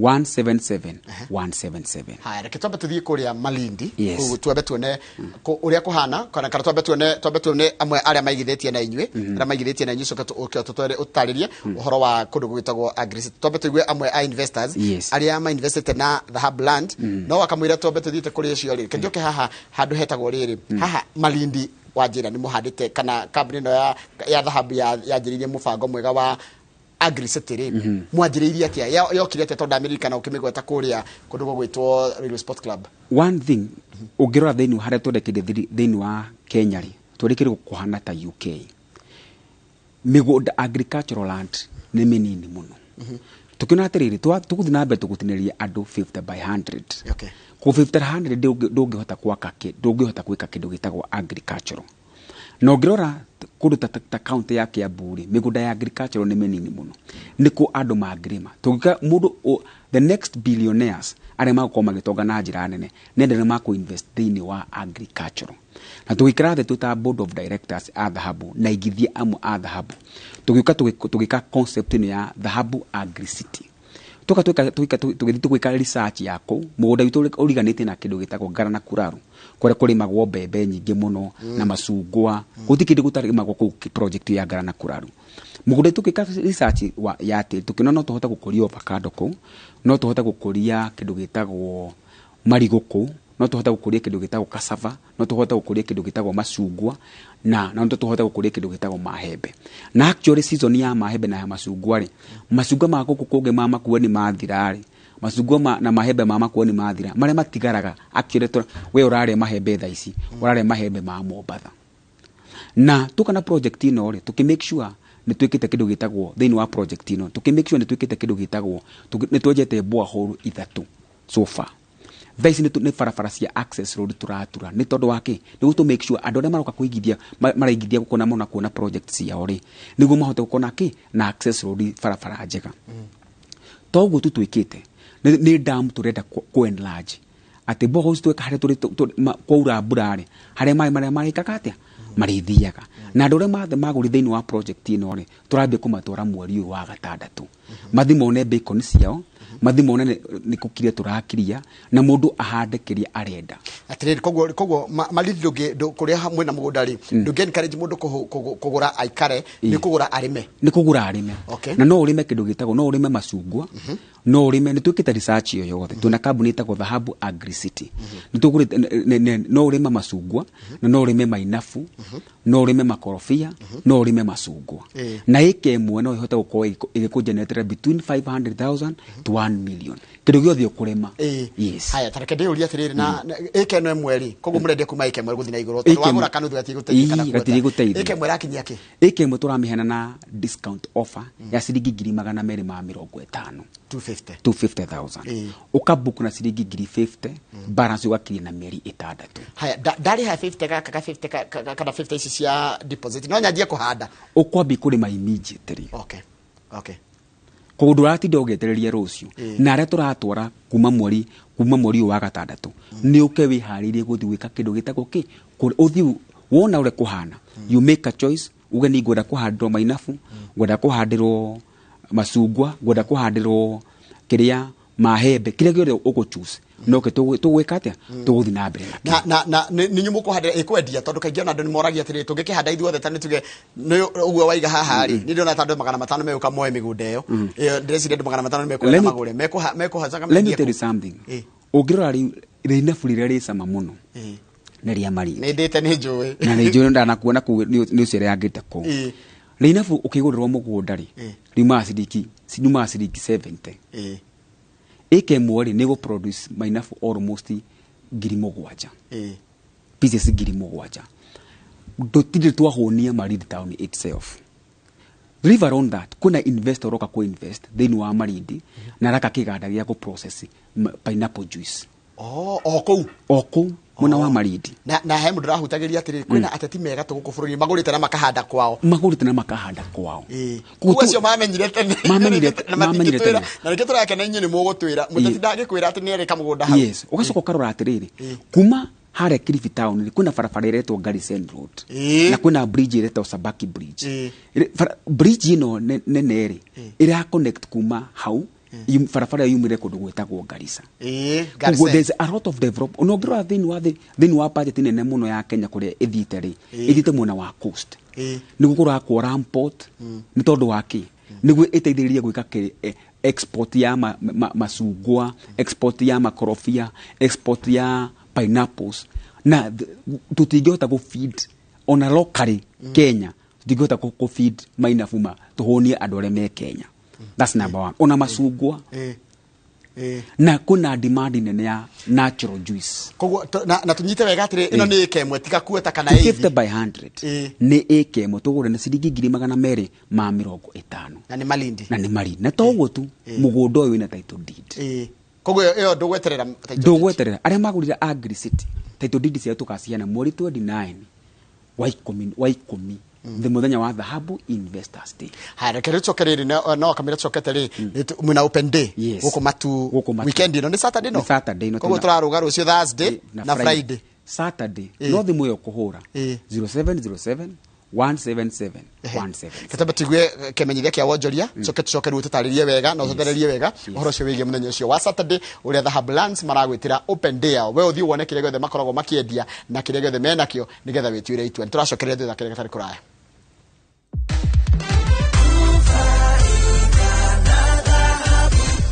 Speaker 2: one seven seven, one seven seven.
Speaker 1: Haya, reke twambe tuthiĩ kũrĩa Malindi.
Speaker 2: Yes.
Speaker 1: Koguo twambe tuone ũrĩa kũhana, kana twambe tuone amwe arĩa maigithĩtie na inyuĩ, arĩa maigithĩtie na inyuĩ, coka ũke ũtũtware, ũtarĩrie ũhoro wa kũndũ gũgĩtagwo Agricity. Twambe tũigue amwe a investors
Speaker 2: Yes.
Speaker 1: arĩa ma investĩte na Dhahabu Land. No wakamwĩra twambe tũthiĩte kũrĩ ũcio rĩ, reke njũke haha handũ hetagwo rĩrĩ. Haha Malindi wanjĩra nĩ mũhandĩte kana kambuni ĩno ya Dhahabu yanjĩrĩirie mũbango mwega wa Agricity rĩ. Mwanjĩrĩirie atĩa? Yokire atĩa tondũ ndamirikana ũkĩmĩgweta kũrĩa kũndũ gũgwĩtwo Ruiru Sports Club?
Speaker 2: One thing, ũngĩrora thĩinĩ harĩa twerekeire thĩinĩ wa Kenya rĩ, twerekeire kũhana ta UK. Mĩgũnda agricultural land nĩ mĩnini mũno. Tukiona atiriri tuguthi na mbere tugutiniria andu 50 by 100.
Speaker 1: Okay.
Speaker 2: Ko 50 100 ndungihota gwaka ndungihota gwika kindu gitagwo agricultural. Na ũngĩrora kũndũ ta county ya Kiambu rĩ, mĩgũnda ya agricultural nĩ mĩnini mũno, nĩkũ andũ mangĩrĩma. Tũngĩka mũndũ the next billionaires arĩa magũkorwo magĩtonga na njĩra nene nĩ andũ arĩa makũ-invest thĩinĩ wa agricultural. Na tũgĩikara thĩ twĩ ta board of directors a Dhahabu na aigithia amwe a Dhahabu, tũgĩũka tũgĩka concept ĩno ya Dhahabu Agri City. Tuka tũgĩthiĩ tũgĩka research ya kũu mũgũnda witũ ũriganĩtie na kĩndũ gĩtagwo Ngara na Kuraru, kũrĩa kũrĩmagwo mbembe nyingĩ mũno na macungwa. Gũtirĩ kĩndũ gũtarĩmagwo kũu project ya Ngara na Kuraru. Mũgũnda tũgĩka research ya tĩri tũkĩona no tũhote gũkũria avocado kũu, no tũhote gũkũria kĩndũ gĩtagwo marigũ kũu, no tũhote gũkũria kĩndũ gĩtagwo cassava, no tũhote gũkũria kĩndũ gĩtagwo macungwa, na no tũhote gũkũria kĩndũ gĩtagwo mahembe. Na actually season ya mahembe na ya macungwa rĩ, macungwa ma gũkũ kũngĩ ma Makueni mathira rĩ, macungwa na mahembe ma Makueni mathira, marĩa matigaraga actually we ũrarĩa mahembe thaa ici, ũrarĩa mahembe ma Mombatha. Na tuka na project ĩno rĩ, tũkĩ make sure nĩ twĩkĩte kĩndũ gĩtagwo thĩinĩ wa project ĩno, tũkĩ make sure nĩ twĩkĩte kĩndũ gĩtagwo nĩ twenjete borehole 3 so far. Thaa ici nĩ barabara cia access road tũratura nĩ tondũ wa kĩ, nĩguo tũ make sure andũ arĩa maroka kũigithia maraigithia gũkũ na mona kuona project ciao rĩ, nĩguo mahote gũkorwo na kĩ na access road barabara njega. Toguo tu twĩkĩte nĩ dam tũrenda kũ enlarge atĩ boreholes tweka harĩa tũrĩ kwaura mbura rĩ, harĩa maĩ marĩa marĩkaga atĩa marĩthiaga. Na andũ arĩa mathe magũri thĩinĩ wa project ĩno rĩ, tũrambia kũmatwara mweri ũyũ wa gatandatũ, mathi mone bacon ciao, mathi mone nĩ kũkiria tũrakiria, na mũndũ ahande kĩrĩa arenda.
Speaker 1: Atĩrĩrĩ, koguo Malindi kũrĩa mwĩna mũgũnda rĩ, ndũngĩ encourage mũndũ kũgũra aikare, nĩ kũgũra arĩme.
Speaker 2: Nĩ kũgũra arĩme. Na no ũrĩme kĩndũ gĩtagwo, no ũrĩme macungwa, no ũrĩme, nĩ twĩkĩte research ĩyo yothe. Twĩna kambuni ĩtagwo Dhahabu Agri City. Nĩ tũgũrĩte, no ũrĩme macungwa, na no ũrĩme mainabu, no ũrĩme makorobia, no ũrĩme macungwa. Na ĩka ĩmwe no ĩhote gũkorwo ĩgĩkũgenerate between 500,000 to 1 million. Kĩndũ gĩothe ũkũrĩma. Yes.
Speaker 1: Haya, ta reke ndĩyũrie atĩrĩrĩ, na ĩka ĩno ĩmwe rĩ, koguo mũrendia kuma ĩka ĩmwe gũthiĩ na igũrũ, tondũ wagũra kanuthu gatigũteithia kana
Speaker 2: Gatirĩ gũteithia.
Speaker 1: Ĩka ĩmwe ĩrakinyia kĩ?
Speaker 2: Ĩka ĩmwe tũramĩheana na discount offer ya ciringi 250,000.
Speaker 1: 250.
Speaker 2: 250,000. Ũkabook na ciringi 50,000, balance ũgakiria na mĩeri 6.
Speaker 1: Haya, ndarĩha 50 gaka ka 50 kana 50 ici cia deposit, no nyanjie kũhanda.
Speaker 2: Ũkwambia kũrĩma immediately.
Speaker 1: Okay. Okay.
Speaker 2: Koguo ndũratinda ũgĩetereria rũciũ. Na arĩa tũratwara kuma mweri ũyũ wa gatandatũ, nĩ ũke wĩharĩirie gũthiĩ gwĩka kĩndũ gĩtagwo kĩ, ũthiĩ wona ũrĩa kũhana. You make a choice, uge nĩ ngwenda kũhandĩrwo mainabu, ngwenda kũhandĩrwo macungwa, ngwenda kũhandĩrwo kĩrĩa mahembe, kĩrĩa gĩothe ũgũ choose. No ke tũgwĩka atĩa? Tũgũthiĩ na mbere nakĩo.
Speaker 1: Na nĩ inyuĩ mũkũhandĩra ĩkwendia, tondũ kaingĩ ona andũ nĩ moragia atĩrĩrĩ, tũngĩkĩhanda ithuothe ta nĩ tuge nĩ ũguo waiga haha rĩ, nĩ ndĩrona ta andũ 500 megũka moe mĩgũnda ĩyo. Ĩyo ndĩreciria andũ 500 nĩ mekwenda magũre. Mekũhacaga
Speaker 2: Let me
Speaker 1: mendie
Speaker 2: tell you
Speaker 1: kũ?
Speaker 2: something. Ũngĩrora rĩu rĩinabu rĩrĩa rĩ cama mũno nĩ rĩa Malindi.
Speaker 1: Nĩ ndĩte nĩ njũĩ.
Speaker 2: Na nĩ njũĩ ndanakuona kũu nĩ ũcereangĩte kũu. Rĩinabu ũkĩgũrĩrwo mũgũnda rĩ, riumaga ciringi 70. Ĩka ĩmwe rĩ, nĩ gũ-produce mainabu almost 7,000. Pieces 7,000. Tũtirĩ twahũnia Malindi town itself. Leave alone that, kwĩna investor ũroka kũ-invest thĩinĩ wa Malindi, na araka kĩganda gĩa kũ-process pineapple juice.
Speaker 1: Oh, o kũu?
Speaker 2: O kũu, mwena wa Malindi.
Speaker 1: Na he mũndũ ũrahutagĩria atĩrĩrĩ, kwĩna ateti mega tũ gũkũ bũrũri-inĩ, magũrĩte na makahanda kwao.
Speaker 2: Magũrĩte na makahanda kwao.
Speaker 1: Koguo acio mamenyire tene. Na
Speaker 2: Mamenyire
Speaker 1: matingĩtwĩra.
Speaker 2: tene.
Speaker 1: Na nĩkĩo tũrakena inyuĩ nĩ mũgũtwĩra. Mũteti ndangĩkwĩra atĩ nĩ erĩka mũgũnda hau.
Speaker 2: Yes. Ũgacoka ũkarora atĩrĩrĩ, kuma harĩa Kilifi town rĩ, kwĩna barabara ĩretwo Garrison Road. Na kwĩna bridge ĩretwo Sabaki Bridge. Bridge ĩno nene rĩ, ĩra connect kuma hau, barabara ĩyo yumĩre kũndũ gwĩtagwo Garissa. Koguo
Speaker 1: Garissa.
Speaker 2: there's a lot of develop. Ona ũngĩrora thĩinĩ wa budget nene mũno ya Kenya kũrĩa ĩthiĩte rĩ, ĩthiĩte mwena wa coast. Nĩguo kũrakwo Ramport, nĩ tondũ wa kĩ? Nĩguo ĩteithĩrĩrie gwĩka export ya macungwa, export ya makorobia, export ya pineapples. Na tũtingĩhota gũ feed ona locally Kenya, tũtingĩhota gũ feed mainabu ma tũhũnie andũ arĩa me Kenya. That's number one. Ona macungwa. Na kwĩna demand nene ya natural juice.
Speaker 1: Koguo na tunyite wega atĩrĩ, ĩno nĩ ĩka ĩmwe, tiga kuota kana
Speaker 2: 50
Speaker 1: ĩithi.
Speaker 2: By 100. Nĩ ĩka ĩmwe tũgũre na ciringi 250,000.
Speaker 1: Na nĩ Malindi.
Speaker 2: Na nĩ Malindi, na to ũguo tu, mũgũnda ũyũ wĩna title deed.
Speaker 1: Koguo ĩyo ndũgweterera title deed.
Speaker 2: Ndũgweterera. Arĩa magũrire Agri City, title deed ciao tũkaciheana mweri 29 wa ikũmi wa ikũmi, the mũthenya wa Dhahabu Investors Day.
Speaker 1: Haya, reke rĩu tũcoke rĩrĩ, no kamĩra tũcokete rĩ, mwĩna open day
Speaker 2: Yes.
Speaker 1: gũkũ Matu.
Speaker 2: Gũkũ Matu.
Speaker 1: Weekend ĩno nĩ Saturday no?
Speaker 2: Nĩ Saturday ĩno.
Speaker 1: Koguo tũrarũga rũciũ Thursday na Friday.
Speaker 2: Saturday no thimũ ĩyo kũhũra 0707 177 177.
Speaker 1: Ketembe tuigue kĩmenyithia kĩa wonjoria, coke tũcoke rĩu tũtarĩrie wega na ũcokererie wega ũhoro ũcio wĩgiĩ mũthenya ũcio wa Saturday ũrĩa Dhahabu Lands maragwĩtĩra open day yao. We ũthiĩ wone kĩrĩa gĩothe makoragwo makĩendia na kĩrĩa gĩothe menakĩo, nĩgetha wĩtuĩre itua. Nĩtũracokereria thutha kĩrĩa gatarĩ kũraya.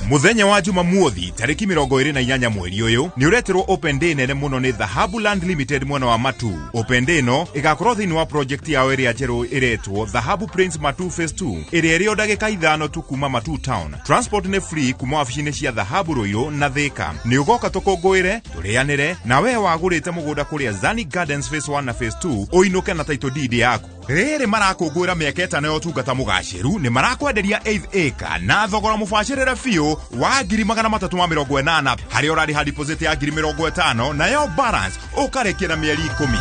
Speaker 3: Muthenya wa Jumamuothi tariki 28 mweri ũyũ nĩ ũreterwo open day nene mũno nĩ Dhahabu Land Limited mwena wa Matu. Open day ĩno ĩgakorwo thĩinĩ wa project yao ĩrĩa njerũ ĩretwo Dhahabu Prince Matu Phase 2, ĩrĩa ĩrĩ o ndagĩka 5 tu kuma Matu Town. Transport nĩ free kuma wabici-inĩ cia Dhahabu Ruiru na Thika. Nĩ ũgoka tũkũngũĩre, tũrĩanĩre na we wagũrĩte mũgũnda kũrĩa Zani Gardens Phase 1 na Phase 2 ũinũke na title deed yaku. Rĩrĩ marakũngũĩra mĩaka 5 ya ũtungata mũgacĩru, nĩ marakwenderia eighth acre na thogora mũbacĩrĩre biũ wa 380,000, harĩa ũrarĩha deposit ya 50,000 nayo balance ũkarĩkia na mĩeri 10.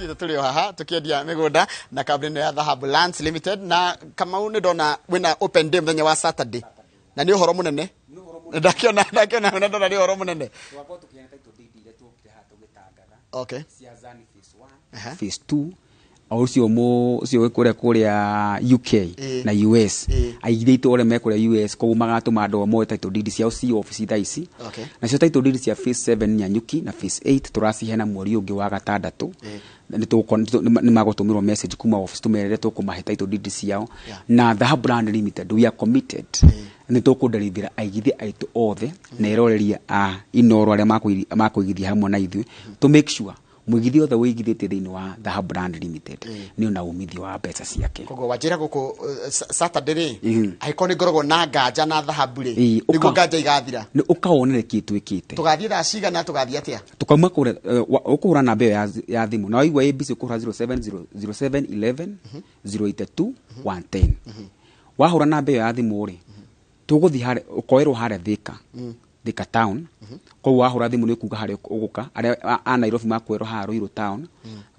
Speaker 1: Ithuĩ tũrĩ o haha tũkĩendia mĩgũnda na kambuni ĩno ya Dhahabu Lands Limited. Na Kamau, nĩ ndona wĩna open day mũthenya wa Saturday, na nĩ ũhoro mũnene ndakĩona ndakĩona na ndona nĩ ũhoro mũnene.
Speaker 2: Tũgakorwo tũkĩheana title deed iria tuokire haha tũgĩtangatha cia Zani Phase 1, Phase 2, o ũcio mũ ũcio wĩ kũrĩa kũrĩa UK na US. Aigithia aitũ arĩa me kũrĩa US, koguo magatũma andũ moe title deed ciao ci ofici thaa ici. Nacio title deed cia Phase 7 Nyanyuki na Phase 8 tũraciheana mweri ũngĩ wa gatandatũ. Nĩ magũtũmĩrwo message kuma office tũmerere tũkũmahe title deed ciao. Na Dhahabu Land Limited, we are committed, nĩ tũkũnderithĩra aigithia aitũ othe na eroreria a Inoro arĩa makũigithia hamwe na ithuĩ, to make sure mũigithia othe wĩigithĩtie thĩinĩ wa Dhahabu Land Limited nĩ ona umithio wa mbeca ciake.
Speaker 1: Koguo wanjĩra gũkũ Saturday rĩ, angĩkorwo nĩ ngoragwo na nganja na dhahabu rĩ, nĩguo nganja igathira.
Speaker 2: Nĩ ũkawonere kĩ twĩkĩte.
Speaker 1: Tũgathiĩ thaa cigana? Tũgathiĩ atĩa?
Speaker 2: Tukauma kũrĩa, ũkũhũra namba ĩyo ya thimũ na waigua ABC ũkũhũra 070 0711 082 110. Wahũra namba ĩyo ya thimũ rĩ, tũgũthiĩ harĩa ũkoerwo harĩa Thika, Thika Town. Koguo wahũra thimũ nĩ ũkuga harĩa ũgũka. Arĩa a Nairobi makwĩrwo haha Ruiru Town,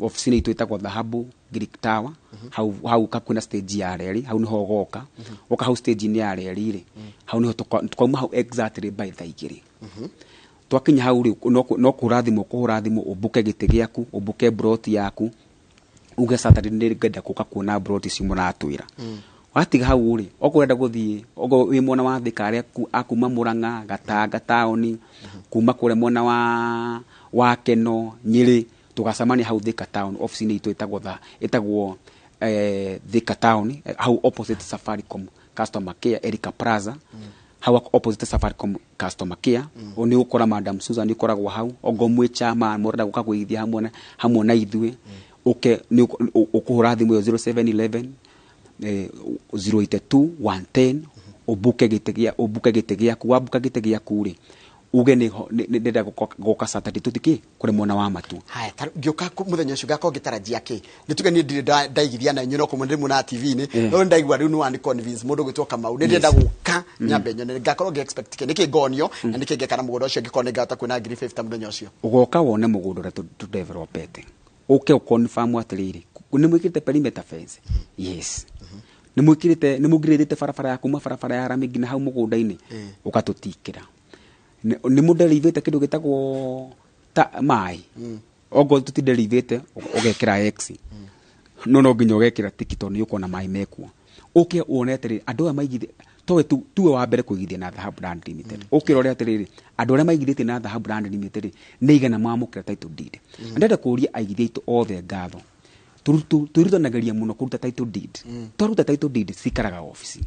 Speaker 2: ofici-inĩ itũ ĩtagwo Dhahabu Greek Tower, hau hau kwĩna stage ya reri, hau nĩho ũgoka. Woka hau stage-inĩ ya reri rĩ, hau nĩho tukauma hau exactly by thaa 2. Twakinya hau rĩ, no kũhũra thimũ, kũhũra thimũ ũmbuke gĩtĩ gĩaku, ũmbuke broti yaku, uge Saturday nĩ ngenda gũka kuona broti icio mũratwĩra. Watiga hau rĩ, okorwo ũrenda gũthiĩ, okorwo wĩ mwena wa Thika, arĩa a kuma Murang'a, Gatanga taũni, kuma kũrĩa mwena wa Keno, Nyĩrĩ, tũgacemania hau Thika Town ofici-inĩ itũ ĩtagwo Thika Town, hau opposite Safaricom customer care, Erika Plaza, hau opposite Safaricom customer care. Nĩ ũgũkora Madam Susan ũkoragwo hau. Ongo mwĩ chama mũrenda gũka kũigithia hamwe na ithuĩ, ũke nĩ ũkũhũra thimũ ĩyo 0711 082 110, ũmbuke gĩtĩ gĩaku. Wambuka gĩtĩ gĩaku rĩ, uge nĩ ndĩrenda gũka Saturday tũtikĩ kũrĩ mwena wa Matu.
Speaker 1: Haya, ta ngĩũka mũthenya ũcio ngakorwo ngĩtarajia kĩ? Nĩ tuge niĩ ndirĩ ndaigithia na inyuĩ, no kũmwe ndĩmuona TV-inĩ, no ndaigua rĩu nĩ wani convince mũndũ gwĩtwo Kamau, nĩ ndĩrenda gũka nyambe nyone ngakorwo ngĩ expect kĩ, nĩkĩ ngonio na nĩkĩ ngeka na mũgũnda ũcio ngĩkorwo nĩ ngahota kuona 50,000 mũthenya ũcio.
Speaker 2: Ũgoka wone mũgũnda ũrĩa tũdevelopete, ũke ũconfirm atĩrĩrĩ, nĩ mwĩkĩrĩte perimeter fence, yes, nĩ mwĩkĩrĩte, nĩ mũngirĩte barabara ya kuma barabara ya rami nginya hau mũgũnda-inĩ, ũgatũtikĩra nĩ mũnderivĩte kĩndũ gĩtagwo ta maĩ. Okorwo tũtinderivĩte, ũgekĩra X, no nginya ũgekĩra tiki tondũ nĩ ũkuona maĩ mekuo. Ũke wone atĩrĩrĩ, andũ aya maigithia towe tu tuwe wa mbere kũigithia na Dhahabu Land Limited. Ũke ũrore atĩrĩrĩ, andũ arĩa maigithĩtie na Dhahabu Land Limited rĩ, nĩ igana mamũkĩra title deed. Na ndĩrenda kũria aigithia aitũ othe ngatho. Twĩrutanagĩria mũno kũruta title deed. Twaruta title deed cikaraga ofici.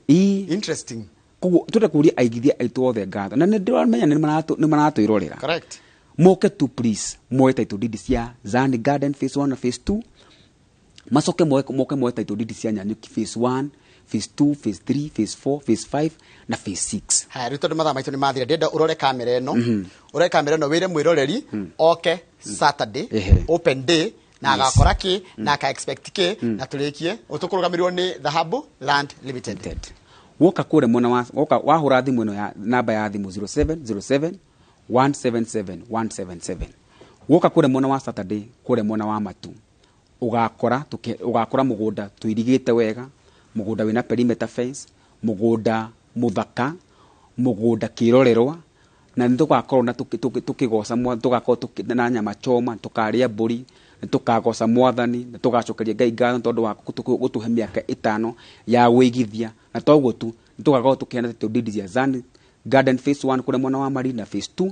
Speaker 2: Ii.
Speaker 1: Interesting.
Speaker 2: Koguo twenda kũria aigithia aitũ othe ngatho, na nĩ ndĩramenya nĩ maratwĩrorera. Moke tu please moe title deed cia Zani Garden Phase 1 na Phase 2, macoke moke moe title deed cia Nyanyuki Phase 1, Phase 2, phase 3, phase 4, phase 5 na phase 6.
Speaker 1: Haya, rĩu tondũ mathaa maitũ nĩ mathira, ndĩrenda ũrore kamera ĩno, ũrore kamera ĩno, wĩre mwĩroreri oke Saturday, open day, na agakora kĩ na aka expect kĩ, na tũrĩkie tũkũrũgamĩrĩrwo nĩ Dhahabu Land Limited.
Speaker 2: Woka kũrĩa mwena wa woka wahũra thimũ ĩno ya namba ya thimũ 0707 177 177. Woka kũrĩa mwena wa Saturday, kũrĩa mwena wa Matu, ũgakora mũgũnda tũirigĩte wega, mũgũnda wĩna perimeter fence, mũgũnda mũthaka, mũgũnda kĩrorerwa, na nĩ tũgakorwo na tũkĩgoca, tũgakorwo na nyama choma, tũkarĩa mbũri, nĩ tũkagoca mwathani, nĩ tũgacokeria Ngai ngatho tondũ wa gũtũhe mĩaka 5 ya wĩigithia. Na toguo tu, nĩ tũgakorwo tũkĩheana title deed cia Zan Garden phase 1 kũrĩa mwena wa Malindi na phase 2.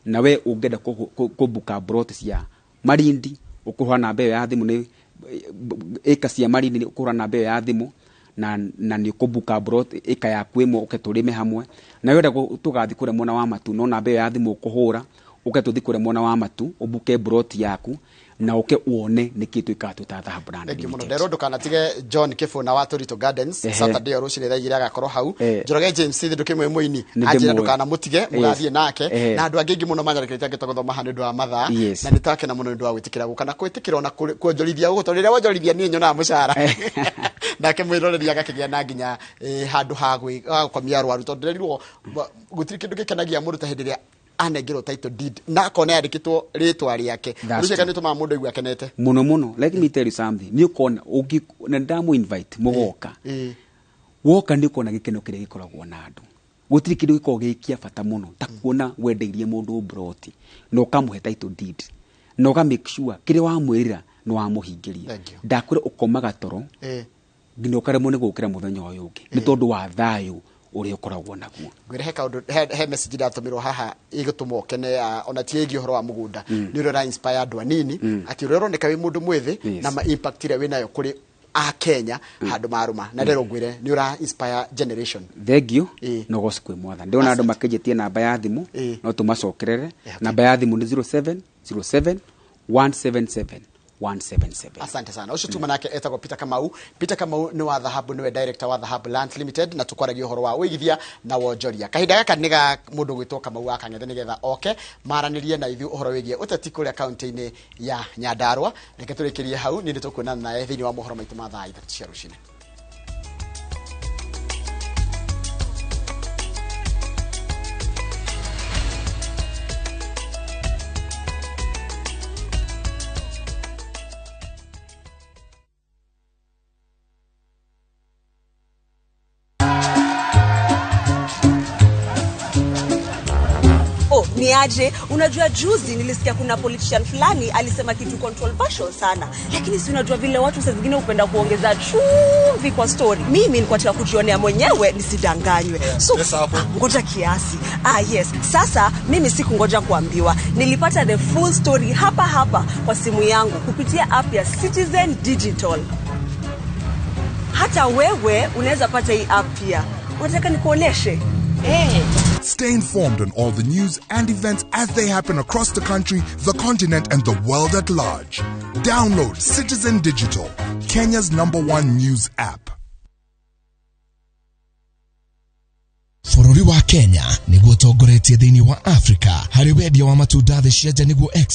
Speaker 2: Na we ũngĩenda kũbuka plot cia Malindi, ũkũhũra namba ĩyo ya thimũ, nĩ ĩka cia Malindi, nĩ ũkũhũra namba ĩyo ya thimũ na nĩ ũkũbuka plot ĩka yaku ĩmwe, ũke tũrĩme hamwe. Na wenda tũgathiĩ kũrĩa mwena wa Matu, no namba ĩyo ya thimũ ũkũhũra, ũke tũthiĩ kũrĩa mwena wa Matu, ũbuke plot yaku na ũke wone nĩkĩ twĩkaga twĩ ta Dhahabu Land
Speaker 1: Thank you mũno.
Speaker 2: Limited.
Speaker 1: Nderwo ndũkanatige John Kĩbũna wa Tũritũ Gardens Saturday o rũcinĩ thaa 2 agakorwo hau. Njoroge James Thĩ ndũkĩmwe mũini
Speaker 2: Nĩ
Speaker 1: anjĩra
Speaker 2: ndĩmũĩ.
Speaker 1: ndũkanamũtige, mũgathiĩ nake na andũ angĩ aingĩ mũno manyarĩkĩte angĩte gũthoma haha nĩ ũndũ wa mathaa. Na nĩ twakena mũno nĩ ũndũ wa gwĩtĩkĩra gũka na gwĩtĩkĩra ona kuonjorithia gũkũ, tondũ rĩrĩa wonjorithia niĩ nyonaga mũcara, nake mwĩroreri agakĩgĩa na nginya handũ ha gũkomia arwaru, tondũ ndĩrerirwo gũtirĩ kĩndũ gĩkenagia mũndũ ta hĩndĩ ĩrĩa anengerwo title deed na akona yandĩkĩtwo rĩtwa rĩake.
Speaker 2: That's
Speaker 1: Ũcio
Speaker 2: true.
Speaker 1: nĩ ũtũmaga mũndũ aigue akenete
Speaker 2: Mũno mũno. Let me tell you something, nĩ ũkona ũngĩ na ndamũ invite mũgoka, woka nĩ ũkona gĩkeno kĩrĩa gĩkoragwo na andũ. Gũtirĩ kĩndũ gĩkoragwo gĩ kĩa bata mũno ta kuona wendeirie mũndũ broti na ũkamũhe title deed na ũka make sure kĩrĩa wamwĩrĩra nĩ wamũhingĩria.
Speaker 1: Thank you.
Speaker 2: Ndakwĩra ũkomaga toro nginya ũkaremwo nĩ gũkĩra mũthenya ũyũ ũngĩ nĩ tondũ wa thayũ ũrĩa ũkoragwo naguo.
Speaker 1: Ngwĩre he kaũndũ, he message ndatũmĩrwo haha ĩgũtũma ũkene, ona ti ĩgiĩ ũhoro wa mũgũnda, nĩ ũrĩa ũra inspire andũ anini, atĩ ũrĩa ũroneka wĩ mũndũ mwĩthĩ na ma impact ĩrĩa wĩnayo kũrĩ a Kenya handũ marũma, na rĩrĩa ngwĩre nĩ ũra inspire generation.
Speaker 2: Thengio
Speaker 1: Ĩĩ.
Speaker 2: no goci kwĩ mwathani. Ndĩrona andũ makĩnjĩtie namba ya thimũ, no tũmacokerere. Namba ya thimũ nĩ 0707 177 177.
Speaker 1: Asante sana. Ũcio tuma nake etagwo Peter Kamau. Peter Kamau nĩ wa Dhahabu, nĩwe director wa Dhahabu Land Limited, na tũkwaragia ũhoro wa ũigithia na wonjoria. Kahinda gaka nĩ ga mũndũ gwĩtwo Kamau wa Kang'ethe nĩgetha oke maranĩrie na ithuĩ ũhoro wĩgiĩ ũteti kũrĩa kaunti-inĩ ya Nyandarua. Reke tũrĩkĩrie hau, nĩ tũkuonana naye thĩinĩ wa mohoro maitũ ma thaa 3 cia rũcinĩ.
Speaker 8: Oh, ni aje? Unajua juzi nilisikia kuna politician fulani alisema kitu controversial sana, lakini si unajua vile watu saa zingine hupenda kuongeza chumvi kwa story. Mimi nilikuwa nataka kujionea mwenyewe nisidanganywe. So
Speaker 9: Pesa hapo.
Speaker 8: ngoja kiasi. Ah, yes. Sasa mimi sikungoja kuambiwa, nilipata the full story hapa hapa kwa simu yangu kupitia app ya Citizen Digital. Hata wewe unaweza pata hii app pia. Unataka nikuoneshe?
Speaker 9: Stay informed on all the news and events as they happen across the country, the continent, and the world at large. Download Citizen Digital, Kenya's #1 news app.
Speaker 10: Bũrũri wa Kenya nĩguo ũtongoretie thĩinĩ wa Afrika harĩ wendia wa matunda thĩ cia nja nĩguo export.